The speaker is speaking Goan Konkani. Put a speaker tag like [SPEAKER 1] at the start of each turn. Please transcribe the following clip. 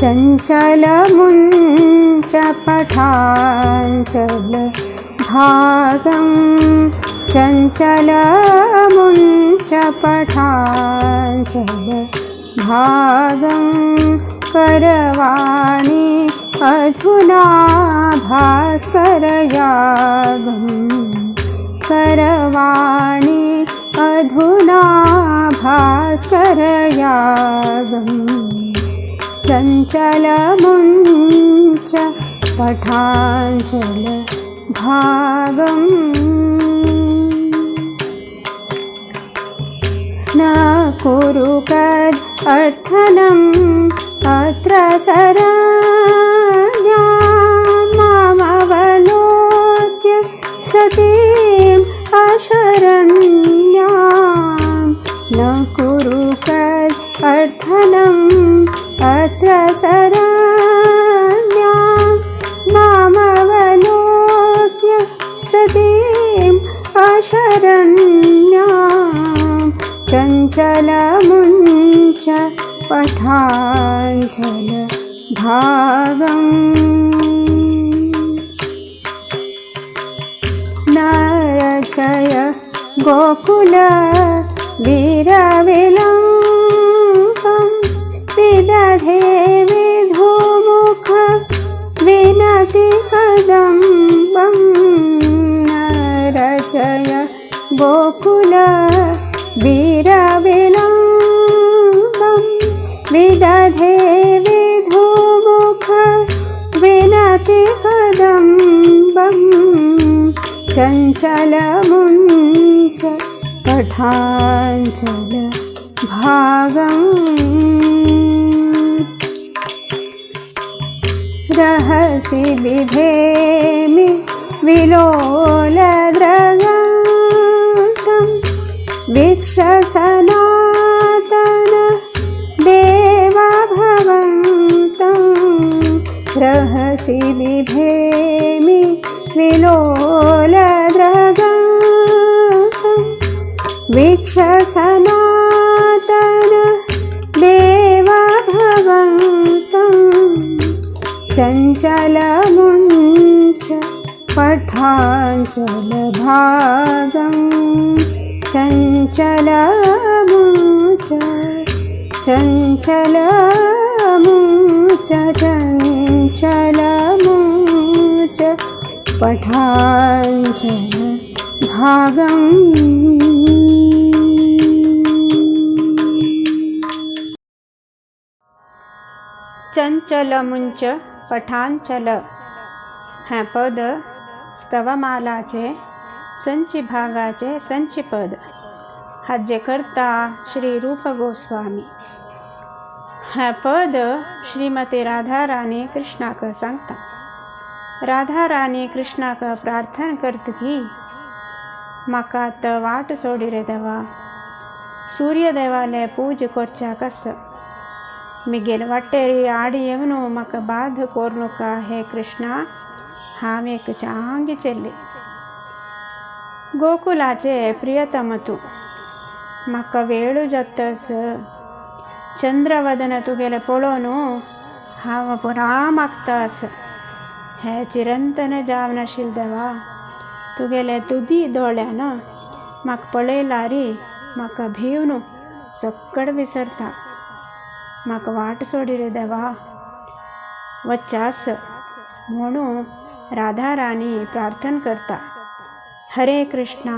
[SPEAKER 1] चञ्चलमुञ्च पठाञ्चल भागं चञ्चलमुञ्च पठाञ्चल भागं करवाणि अधुना भास्करयागं करवाणि अधुना भास्करयागं चञ्चलमुञ्च पठाञ्चल भागम्। न कुरु कद् अर्थनम् अत्र शरण्या मामवलोक्य सतीम् अशरण्यां न कुरु कद् अर्थनम् अत्र शरण्या मामवलोक्य सतीम् अशरण्यां चञ्चलमुञ्च पठाञ्चल भागम्। न रचय गोकुल वीरविलम्बं विदधे विधुमुख विनति कदम्बं न रचय गोकुल वीरविलम्बं विदधे विधुमुख विनति कदम्बं चञ्चलमुञ्च पठाञ्चल भागम्। रहसि बिभेमि विलोलद्रगान्तं वीक्ष्य सनातन देवा भवन्तं रहसि बिभेमि विलोलद्रगान्तं वीक्ष्य सनातन देवा भवन्तं चञ्चलमुञ्च पठाञ्चल भागं चञ्चलमुञ्च चञ्चलमुञ्च चञ्चलमुञ्च पठाञ्चल भागम्।
[SPEAKER 2] चंचलमुंच पठांचल हें पद स्तवमालाचे संची भागाचे संची पद. हाजे करता श्री रूप गोस्वामी. हें पद श्रीमती राधाराणी कृष्णाक सांगता. राधाराणी कृष्णाक प्रार्थना करता की म्हाका आतां वाट सोडी रे देवा, सूर्यदेवाले पूज करच्याक आसा, मिगेल वाटेर आड येवन म्हाका बाध कोरनुका हे कृष्णा, हांव एक चांगी चेल्ली, गोकुलाचे प्रियतम तूं, म्हाका वेळू जातस, चंद्रवदन तुगेलें पळोवन हांव पुरा मागता आसा, हें चिरंतन जावन आशिल्लें देवा, तुगेले दुदी दोळ्यान म्हाका पळयलारी म्हाका भिवन सक्कड विसरता, म्हाका वाट सोडी रे देवा, वच्चास म्हणून राधाराणी प्रार्थना करता. हरे कृष्णा.